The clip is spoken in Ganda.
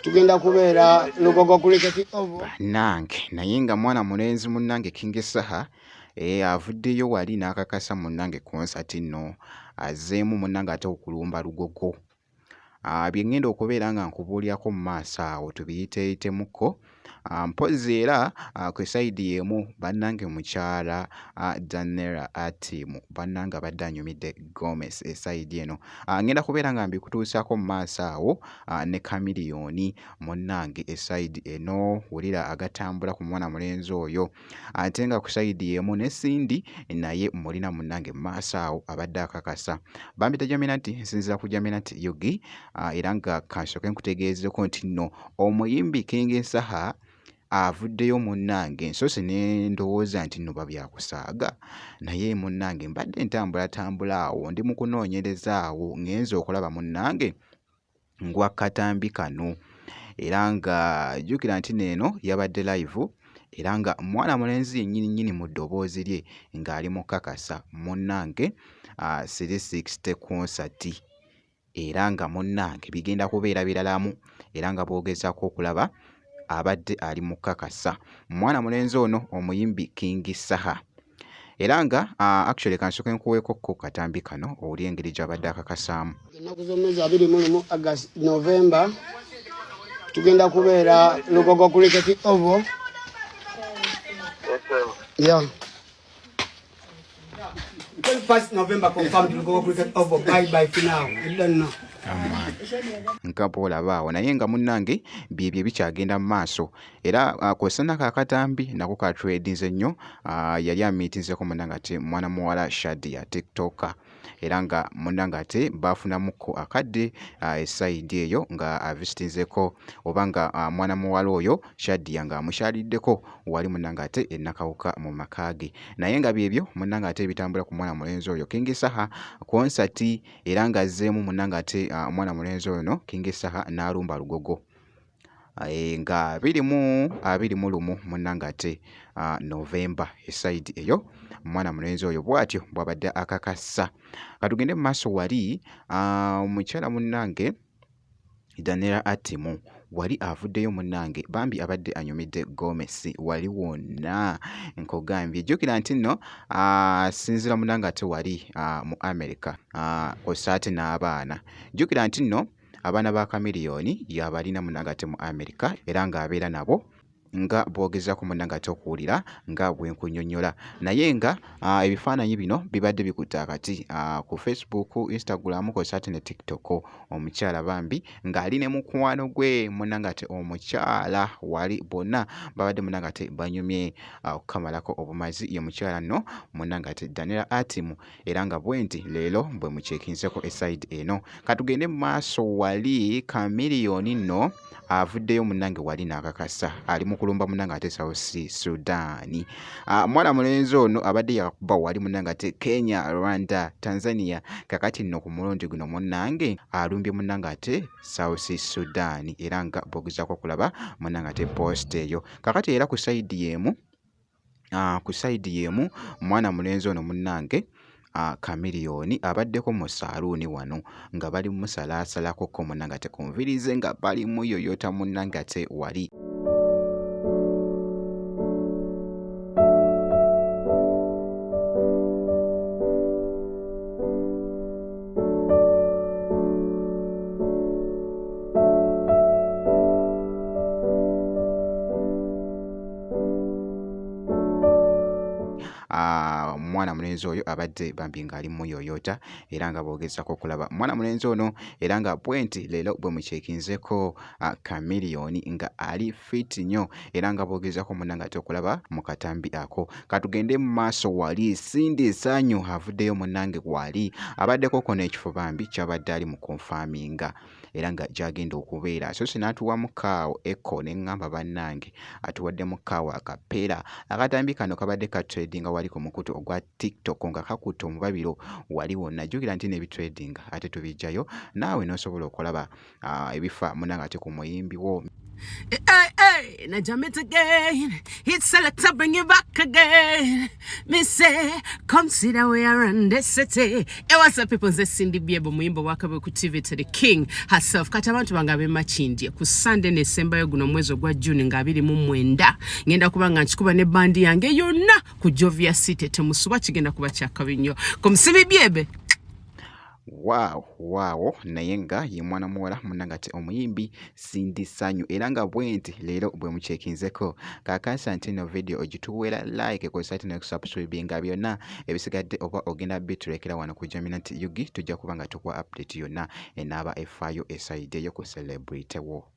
Tugenda kubeera Lugogo Cricket Oval. Bannange, naye nga mwana mulenzi munnange King Saha avuddeyo wali n'akakasa munnange konsati nno azzeemu munnange ate okulumba Lugogo. Bye ŋŋenda okubeera nga nkubuulirako mu maaso awo tubiyiteeyitemuko. Mpozzi era ku sayidi y'emu bannange mukyala Daniella Atim bannange abadde anyumidde Gomesi esayidi eno. Ŋŋenda kubeera nga mbikutuusaako mu maaso awo ne Chameleone munnange esayidi eno wulira agatambula ku mwana mulenzi oyo. Ate nga ku sayidi y'emu ne Cindy naye mmulina munnange mu maaso awo abadde akakasa. Bampita Jaminati, nsinziira ku Jaminati UG era nga kansooke nkutegeezeeko nti nno omuyimbi King Saha avuddeyo munnange nsoose ne ndowooza nti nno babyakusaaga naye munnange mbadde ntambulatambula awo ndi mu kunoonyereza awo ngenze okulaba munnange ngwa katambi kano era nga jjukira nti neeno yabadde live era nga mwana mulenzi yennyini nnyini mu ddoboozi lye ng'ali mu kakasa munnange 360 concert era nga munnange bigenda kubeera biralamu era nga bw'ogezaako okulaba abadde ali mu kakasa mwana mulenzi ono omuyimbi King Saha. Era nga actually kansooke nkuweeko ko katambi kano owulire engeri gy'abadde akakasaamu. Ennaku z'omwezi 21 August November tugenda kubeera Lugogo Cricket Oval. Yeah. 21st November confirmed Lugogo Cricket Oval. Bye bye for now. You don't know. Nga bw'olaba awo naye nga munnange byebyo ebikyagenda mu maaso era kw'ossa nako akatambi nako ka tradinze nnyo yali amiitinzeko munnange ate mwana muwala Shadia TikToker era nga munnange ate baafunamukko akadde esayidi eyo nga avisitinzeko oba nga mwana muwala oyo Shadia nga amukyaliddeko wali munnange ate e Nakawuka mu maka ge naye nga byebyo munnange ate ebitambula ku mwana mulenzi oyo King Saha konsati era nga azzeemu munnange ate omwana mulenzi ono King Saha n'alumba Lugogo. Nga 21 munnange ate November esayidi eyo mwana mulenzi oyo bw'atyo bw'abadde akakasa. Katugende mu maaso wali omukyala munnange Daniella Atim wali avuddeyo munnange bambi abadde anyumidde gomesi wali wonna nkugambye. Jjukira nti nno asinziira munnange ate wali mu America kw'ossa ate n'abaana. Jjukira nti nno abaana ba Chameleone y'abalina munnange ate mu America era ng'abeera nabo nga bw'ogezaako munnange ate okuwulira nga bwe nkunnyonnyola. Naye nga ebifaananyi bino bibadde bikutte akati ku Facebook, Instagram kw'ossa ate ne TikTok. Omukyala bambi ng'ali ne mukwano gwe munnange ate omukyala wali bonna babadde munnange ate banyumye okukamalako obumazi. Ye mukyala nno munnange ate Daniella Atim era nga bwenti leero bwe mucekinzeko esayidi eno. Katugende mu maaso wali Chameleone nno avuddeyo munnange wali n'akakasa ali mu kulumba munnange ate South Sudan. Mwana mulenzi ono abadde yakuba wali munnange ate Kenya, Rwanda, Tanzania kakati nno ku mulundi guno munnange alumbye munnange ate South Sudan era nga bw'ogezaako okulaba munnange ate post eyo. Kakati era ku sayidi y'emu Ku sayidi y'emu mwana mulenzi ono munnange Chameleone abaddeko mu ssaaluuni wano nga bali mmusalaasalako ko munnange ate ku nviiri ze nga bali mmuyooyoota munnange ate wali. Omwana mulenzi oyo abadde bambi ng'ali muyooyoota era nga bw'ogezaako okulaba mwana mulenzi ono era nga bwenti leero bwe muceekinzeeko Chameleone nga ali fit nnyo era nga bw'ogezaako munnange ate okulaba mu katambi ako. Katugende mu maaso wali Cindy Sanyu avuddeyo munnange wali abaddeko ko n'ekifo bambi ky'abadde ali mu konfaaminga. Era nga gy'agenda okubeera. Asoose n'atuwamu kaawo Echo ne ŋŋamba bannange atuwaddemu kaawo akapeera. Akatambi kano kabadde katredinga wali ku mukutu ogwa TikTok nga kakutte omubabiro wali wonna. Jjukira nti n'ebitredinga ate tubiggyayo naawe n'osobola okulaba ebifa munnange ate ku muyimbi wo. Hey, hey. Hey, now jam it again. Hit selector, bring it back again. Me say, come see the way I run this city. Hey, what's up, people? Nze Cindy Biebo, muyimbo wakabe ku TV to the king herself. Kati abantu bange ab'e Makindye ku Sunday nesembayo guno omwezi ogwa June nga 29 ngenda kuba nga nkikuba ne bandi yange yonna ku Jovia City. Temusuba, kigenda kuba kyakabi nnyo. Komusibi Biebe. Waawo, naye nga ye mwana muwala munnange ate omuyimbi Cindy Sanyu, era nga bwenti leero bwe mukyekinzeko. Kakasa nti eno video ogituweera like, kozesa ate nekusubscribinga, byonna ebisigadde oba ogenda bitulekera wano ku Jaminati UG. Tujja kuba nga tukuwa update yonna enaaba efaayo esayidde eyo ku celebrity wo.